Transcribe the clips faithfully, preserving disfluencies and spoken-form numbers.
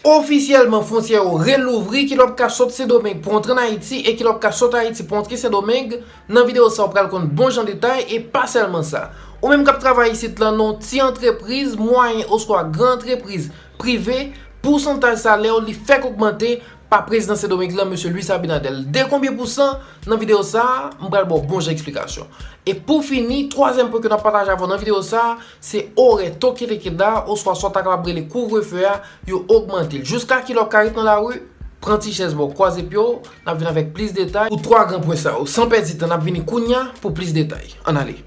Ofisyèlman, fwontyè yo relouvri, kilè w ap ka sot Sendomeng pou antre ann Ayiti e kilè w ap ka sot Ayiti pou antre Sendomeng. Nan videyo sa, w pral konn bon jan detay e pa sèlman sa. Ou menm k ap travay isit lan nan yon ti antrepriz, mwayen oswa gran antrepriz prive, pousantaj salè w li fèk ogmante pa prezidan Sendomeng lan, mesye Luis Abinader. De konbyen pousan? Nan videyo sa a, m pral ba w bon jan eksplikasyon. E pou fini, twazyèm pwen ke n ap pataje avè w nan videyo sa a, se orè toke tekeda, oswa sa w ta kapab rele kouvrefe a, yo ogmante l. Jiska kilè w ka ret nan lari, pran ti chèz ba w, kwaze pye w, n ap vin avèk plis detay pou twa gran pwen sa yo. San pèdi tan, n ap vini kounya pou plis detay. Ann ale.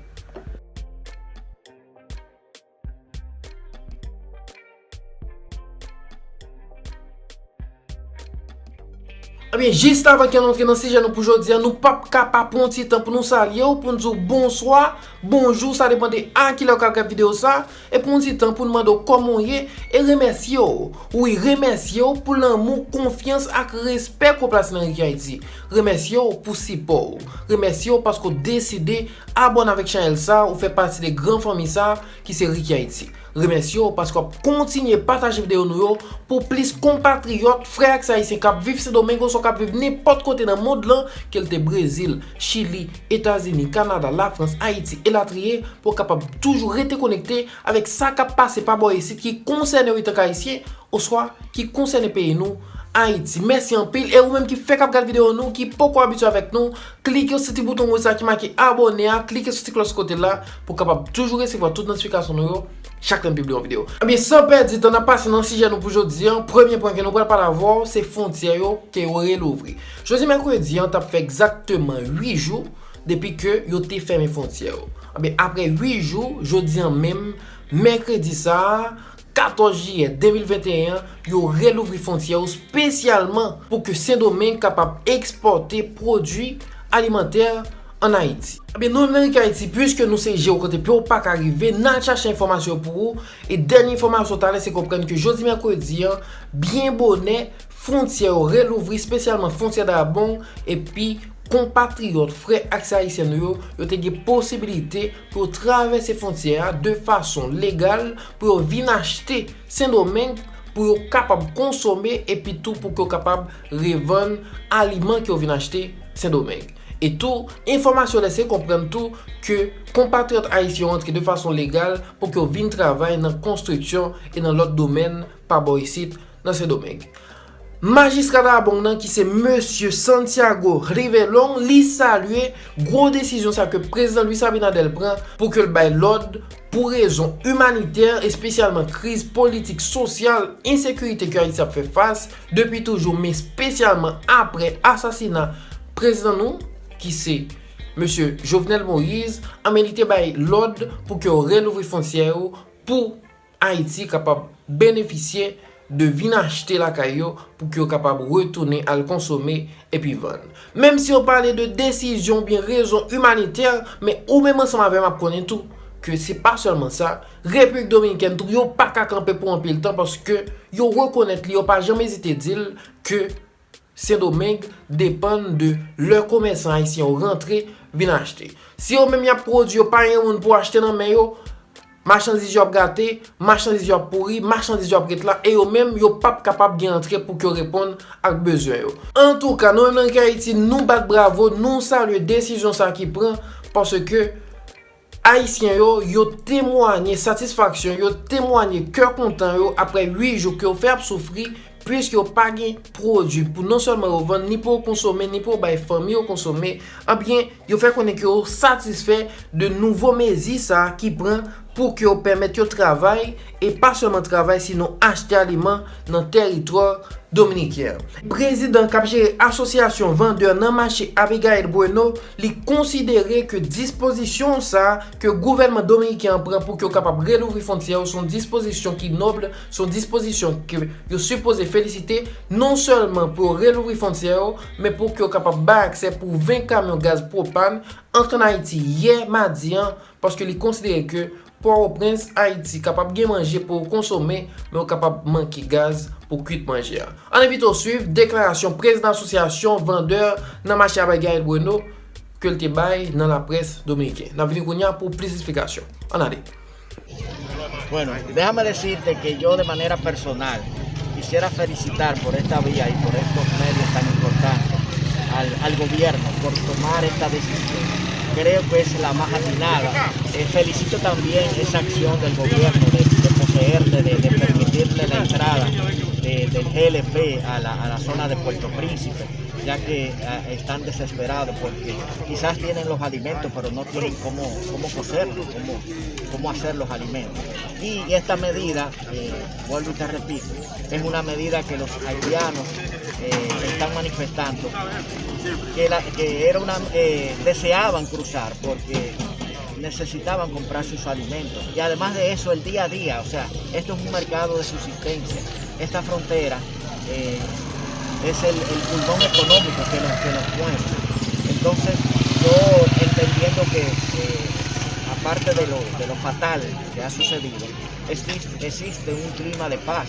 Ebyen, jis avan ke n antre nan sijè nou pou jodi a, nou p ap ka pa pran yon ti tan pou nou salye w, pou n di w bonswa, bonjou, sa depann de a kilè w ka gad videyo sa, e pran yon ti tan pou n mande w kòman w ye, e remèsye w. Wi, remèsye w pou lanmou, konfyans ak respè ke w plase nan Ricky Haiti. Remèsye w pou sipò w. Remèsye w paske w deside abòne avèk chanèl sa, ou fè pati de gran fanmi sa ki se Ricky Haiti. Remèsye w paske w ap kontinye pataje videyo nou yo pou plis konpatriyòt, frè ak sè ayisyen k ap viv Sendomeng oswa k ap viv nenpòt kote nan mond lan, ke l te Brezil, Chili, Etazini, Kanada, Lafrans, Ayiti, elatriye, pou w kapab toujou rete konekte avèk sa k ap pase pa bò isit ki konsène w itank Ayisyen, oswa ki konsène peyi nou, Ayiti. Mèsi anpil. E ou menm ki fèk ap gad videyo nou, ki poko abitye avèk nou, klike sou ti bouton wouj sa ki make abòne a, klike sou ti klòch sou kote la pou w kapab toujou resevwa tout notifikasyon nou yo chak lè n pibliye yon videyo. Ebyen, san pèdi tan, n ap pase nan sijè nou pou jodi a. Premye pwen ke nou pral pale avè w, se fwontyè yo ke yo relouvri. Jodi mèkredi a, t ap fè egzakteman uit jou depi ke yo te fèmen fwontyè yo. Ebyen, apre uit jou, jodi a menm, mèkredi sa a, katòz jiyè de mil venteyen an, yo relouvri fwontyè yo espesyalman pou ke Sendomeng kapab ekspòte pwodui alimantè ann Ayiti. Ebyen, nou menm nan Ricky Haiti, piske nou se je w kote pye w pa ka rive, n al chache enfòmasyon yo pou ou. E dènye enfòmasyon talè, se konprann ke jodi mèkredi a, byen bonè, fwontyè yo relouvri, espesyalman fwontyè Dayabong, epi konpatriyòt, frè ak sè ayisyen nou yo, yo te gen posibilite pou yo travèse fwontyè a de fason legal, pou yo vin achte Sendomeng, pou yo kapab konsome, epi tou pou ke yo kapab revann aliman ke yo vin achte Sendomeng. E tou, enfòmasyon lèse konprann tou ke konpatriyòt ayisyen yo antre de fason legal pou ke yo vin travay nan konstriksyon e nan lòt domèn pa bò isit nan Sendomeng. Majistra Dayabong nan, ki se mesye Santiago Rivelong, li salye gwo desizyon sa ke prezidan Luis Abinader pran pou ke l bay lòd pou rezon imanitè, espesyalman kriz politik, sosyal, ensekirite ke Ayiti ap fè fas depi toujou, men espesyalman apre asasina prezidan nou, ki se mesye Jovenel Moïse, anben li te bay lòd pou ke yo relouvri fwontyè yo pou Ayiti kapab benefisye de vin achte lakay yo pou ke yo kapab retounen al konsome epi vann. Menm si yo pale de desizyon oubyen rezon imanitè, men ou menm ansanm avè m ap konnen tou ke se pa sèlman sa. Repiblik Dominikèn tou, yo pa ka kanpe pou anpil tan paske yo rekonèt li, yo pa janm ezite di l ke Sendomeng depann de lè komèsan ayisyen yo rantre vin achte. Si yo menm y ap pwodui, yo pa gen moun pou achte nan men yo, machandiz yo ap gate, machandiz yo ap pouri, machandiz yo ap ret la, e yo menm, yo p ap kapab gen antre pou ke yo reponn ak bezwen yo. Antouka, nou menm nan Ricky Haiti, nou bat bravo, nou salye desizyon sa ki pran, paske Ayisyen yo, yo temwanye satisfaksyon, yo temwanye kè kontan yo apre uit jou ke yo fè ap soufri, piske yo pa gen pwodui pou non sèlman yo vann, ni pou yo konsome, ni pou yo bay fanmi yo konsome. Ebyen, yo fè konnen ke yo satisfè de nouvo mezi sa a ki pran pou ke yo pèmèt yo travay, e pa sèlman travay, sinon achte aliman nan tèritwa dominiken an. Prezidan k ap jere Asosyasyon Vandè nan Mache Abigail Bueno, li konsidere ke dispozisyon sa a ke gouvènman dominiken an pran pou ke yo kapab relouvri fwontyè yo, se yon dispozisyon ki nòb, se yon dispozisyon ke yo sipoze felisite, non sèlman pou yo relouvri fwontyè yo, men pou ke yo kapab bay aksè pou ven kamyon gaz pwopàn antre ann Ayiti yè madi an, paske li konsidere ke Pòtoprens, Ayiti, kapab gen manje pou yo konsome, men yo kapab manke gaz pou kwit manje a. Ann envite w swiv deklarasyon prezidan asosyasyon vandè nan mache Abigail Bueno ke l te bay nan laprès dominiken. N ap vini kounye a pou plis esplikasyon. Ann ale. Bueno, déjame decirte que yo de manera personal y Quisiera felicitar por esta vía y por estos medios tan importantes al, al gobierno por tomar esta decisión. Creo que es la más atinada. Eh, felicito también esa acción del gobierno de, de poseerle, de, de permitirle la entrada de, del G L P a la, a la zona de Puerto Príncipe, ya que ah, están desesperados porque quizás tienen los alimentos, pero no tienen cómo, cómo cocerlos, cómo, cómo hacer los alimentos. Y esta medida, eh, vuelvo y te repito, es una medida que los haitianos eh, se están manifestando, que, la, que era una, eh, deseaban cruzar porque necesitaban comprar sus alimentos. Y además de eso, el día a día, o sea, esto es un mercado de subsistencia. Esta frontera eh, es el, el pulmón económico que nos, que nos mueve. Entonces, yo entendiendo que, eh, aparte de lo, de lo fatal que ha sucedido, existe, existe un clima de paz.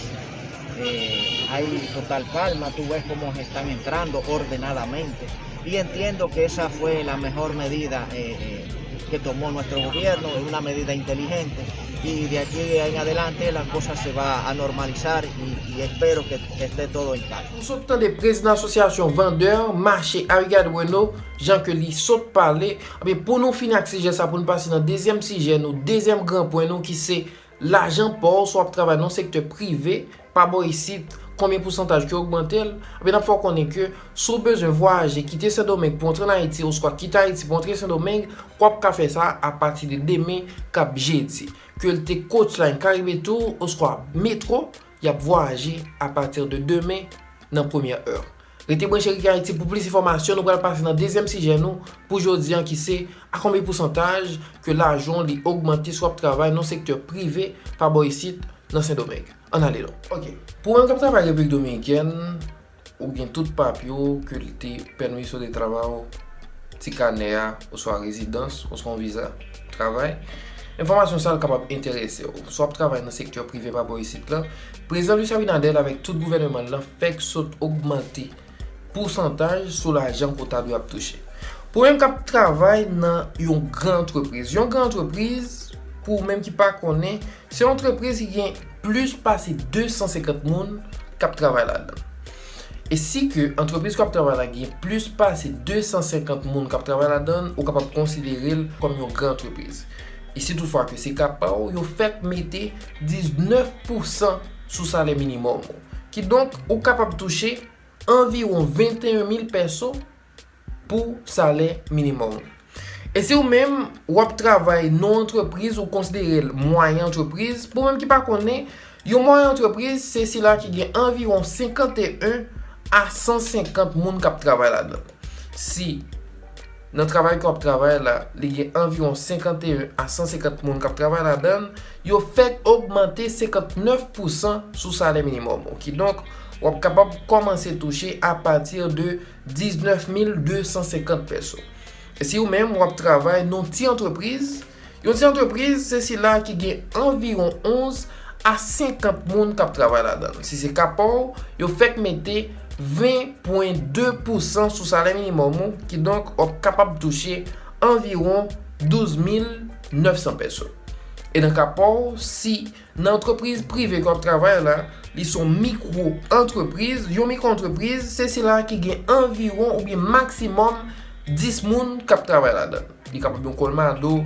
Eh, hay total calma, tú ves cómo están entrando ordenadamente. Y entiendo que esa fue la mejor medida eh, eh, que tomó nuestro gobierno, es una medida inteligente. Y de aquí en adelante la cosa se va a normalizar y, y espero que, que esté todo en calma. Nou sot tande prezidan asosyasyon vandè mache Arigad Renault, jan ke li sot pale. Ebyen, pou nou fini ak sijè sa, pou nou pase nan dezyèm sijè nou, dezyèm gran pwen nou, ki se lajan pa w si w ap travay nan yon sektè prive, pa bò isit, konbyen pousantaj ki ogmante l? Ebyen, n ap fè w konnen ke si w bezwen vwayaje, kite Sendomeng pou antre ann Ayiti, oswa kite Ayiti pou antre Sendomeng, w ap ka fè sa apati de demen k ap jedi. Ke l te Coach Line, Caribe Tour, oswa Metro, y ap vwayaje apati de demen nan premyè è. Rete branche Rica Haiti pou plis enfòmasyon. Nou pral pase nan dezyèm sijè nou pou jodi an, ki se a konbyen pousantaj ke lajan w li ogmante si w ap travay nan sektè prive pa bò isit nan Sendomeng. Ann ale non. Ok. Pou ou menm k ap travay Repiblik Dominikèn, ou gen tout papye w ke l te pèmisyon de travay w, ti kanè a, oswa rezidans, oswa yon viza travay. Enfòmasyon sa a kapab enterese w. Si w ap travay nan sektè prive pa bò isit la, Prezidan Luis Abinader avèk tout gouvènman l lan fèk sot ogmante pousantaj sou lajan ke w ta dwe ap touche. Pou ou menm k ap travay nan yon gran antrepriz, yon gran antrepriz, pou ou menm ki pa konnen, se yon antrepriz ki gen plis pase de san senkant moun k ap travay ladan l. E si ke antrepriz ke w ap travay la gen plis pase de san senkant moun k ap travay ladan l, ou kapab konsidere l kòm yon gran antrepriz. E si toutfwa ke se ka pa w, yo fèk mete diznèf pousan sou salè minimòm ou. Kidonk, ou kapab touche anviwon venteyen mil pèso pou salè minimòm ou. E si ou menm, w ap travay nan yon antrepriz, ou konsidere l mwayen antrepriz, pou ou menm ki pa konnen, yon mwayen antrepriz, se sila ki gen anviwon senkanteyen a san senkant moun k ap travay ladan l. Si nan travay ke w ap travay la, li gen anviwon senkanteyen a san senkant moun k ap travay ladan l, yo fèk ogmante senkantnèf pousan sou salè minimòm ou. Kidonk, w ap kapab kòmanse touche apati de diznèf mil de san senkant pèso. E si ou menm, w ap travay nan yon ti antrepriz, yon ti antrepriz, se sila ki gen anviwon onz a senkant moun k ap travay ladan l. Si se ka pa w, yo fèk mete ven pwen de pousan sou salè minimòm ou, kidonk w ap kapab touche anviwon douz mil nèf san pèso. E nan ka pa w, si nan antrepriz prive ke w ap travay la, li se yon mikwo antrepriz, yon mikwo antrepriz, se sila ki gen anviwon oubyen maksimòm dis moun k ap travay ladan l. Li kapab yon kolmado,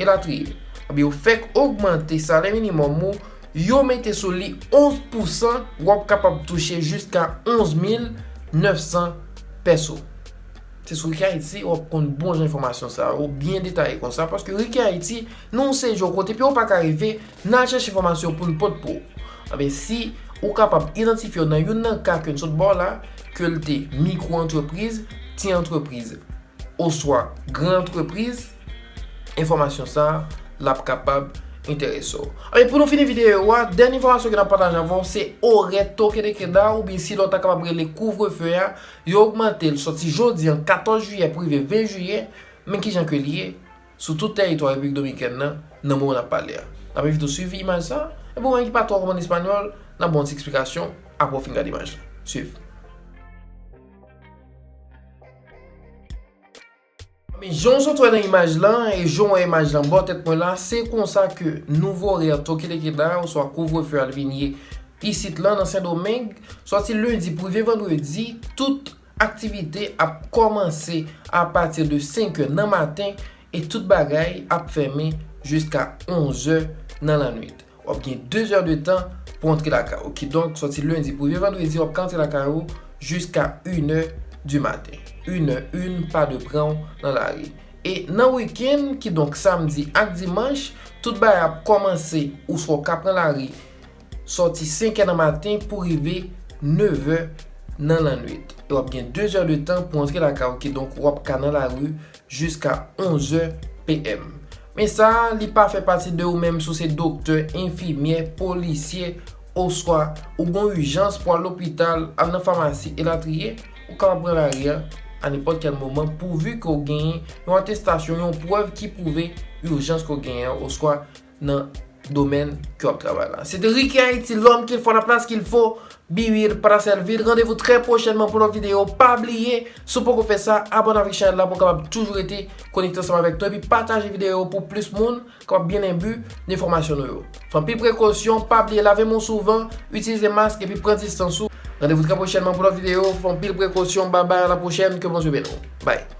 elatriye. Ebyen, yo fèk ogmante salè minimòm ou, yo mete sou li onz pousan, w ap kapab touche jiska onz mil nèf san pèso. Se sou Rica Haiti, w ap konn bon jan enfòmasyon sa yo, byen detaye konsa, paske Rica Haiti, nou se yon kote, pi w pa ka rive, n al chèche enfòmasyon pou n pote pou ou. Ebyen, si ou kapab idantifye w nan youn nan ka ke n sot ba w la, ke l te mikwo antrepriz, ti antrepriz, oswa gran antrepriz, enfòmasyon sa a, l ap kapab enterese w. Ebyen, pou nou fini videyo a, dènye enfòmasyon ke n ap pataje avè w, se orè toke de keda, oubyen si lè w ta kapab rele kouvrefe a, yo ogmante l sòti jodi an, katòz jiyè, pou rive ven jiyè, men kijan ke l ye sou tout tèritwa Repiblik Dominikèn nan, nan moman n ap pale a. N ap envite w swiv imaj sa, epi ou menm ki pa twò konprann espanyòl, n ap ba w yon ti eksplikasyon apre w fin gade imaj la. Swiv. Men jan w sot wè nan imaj lan, e jan w wè imaj lan bò tèt mwen la, se konsa ke nouvo orè toke de keda, oswa kouvrefe a, l vin ye Isit la nan Sendomeng, sòti lendi pou rive vandredi, tout aktivite ap kòmanse apati de senk è nan maten e tout bagay ap fèmen jiska onz è nan lannwit. W ap gen de zè de tan pou antre lakay ou. Kidonk, sòti lendi pou rive vandredi, w ap ka antre lakay ou jiska inè di maten. Inè, in, pa de pran w nan lari. E nan wikenn, kidonk samdi ak dimanch, tout bagay ap kòmanse, oswa w ka pran lari sòti senk è nan maten pou rive nèv è nan lannwit. E w ap gen de zè de tan pou antre lakay ou, kidonk w ap ka nan lari jiska onz è p m. Men sa, li pa fè pati de ou menm si w se doktè, enfimyè, polisye, oswa ou gen ijans pou al lopital, al nan famasi, elatriye, ou kapab pran lari a a nenpòt kèl moman, pouvi ke w genyen yon atestasyon, yon prèv ki pwouve ijans ke w genyen an, oswa nan domèn ke w ap travay la. C'était Ricky Haïti, l'homme qu'il faut, la place qu'il faut. Be real, pa ta sèl vid. Randevou trè pwochènman pou lòt videyo. Pa bliye, si w poko fè sa, abòne avèk chanèl la pou w kapab toujou rete konekte ansanm avèk nou. Epi pataje videyo pou plis moun kapab byen enbi de enfòmasyon nou yo. Fè anpil prekosyon, pa bliye lave men w souvan, itilize mask epi pran distans ou. Randevou trè pwochènman pou lòt videyo. Fè anpil prekosyon. Babay, a la pwochèn, ke Bondye beni w. Bye.